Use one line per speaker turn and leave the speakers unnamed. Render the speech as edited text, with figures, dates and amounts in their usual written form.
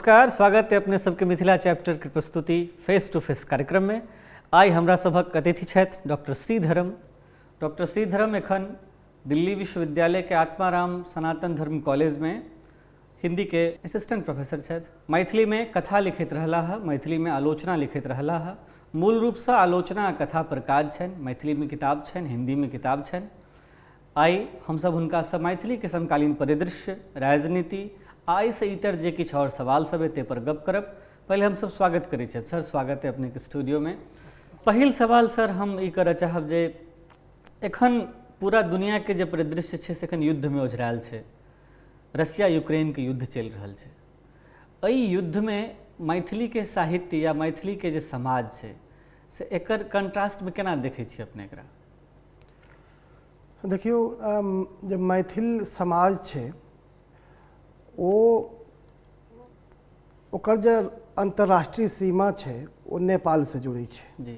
नमस्कार, स्वागत है अपने सबके मिथिला चैप्टर के प्रस्तुति फेस टू फेस कार्यक्रम में। आइ हमरा सभक अतिथि छथि डॉक्टर श्रीधरम। डॉक्टर श्रीधरम एखन दिल्ली विश्वविद्यालय के आत्माराम सनातन धर्म कॉलेज में हिंदी के असिस्टेंट प्रोफेसर छथि। मैथिली में कथा लिखैत रहला है, मैथिली में आलोचना लिखैत रहला है। मूल रूपसँ आलोचना आ कथा पर काज छनि। मैथिली में किताब छनि, हिंदी में किताब छनि। आइ हमसभ हुनकासँ मैथिलीके समकालीन परिदृश्य, राजनीति आ एहिसँ इतर जे किछु आओर सवाल सब हेतै पर गप करब। पहिले हमसभ स्वागत करै छियै सर, स्वागत है अपनेके स्टूडियोमे। पहिल सवाल सर हम ई करऽ चाहब जे एखन पूरा दुनियाके जे परिदृश्य छै से एखन युद्धमे ओझरायल छै। रसिया यूक्रेनके युद्ध चलि रहल छै। एहि युद्धमे मैथिलीके साहित्य या मैथिलीके जे समाज छै से एकर कंट्रास्टमे केना देखै छियै अपने एकरा?
देखियौ, जे मैथिल समाज छै ओ ओकर जे अन्तर्राष्ट्रीय सीमा छै ओ नेपालसँ जुड़ै छै।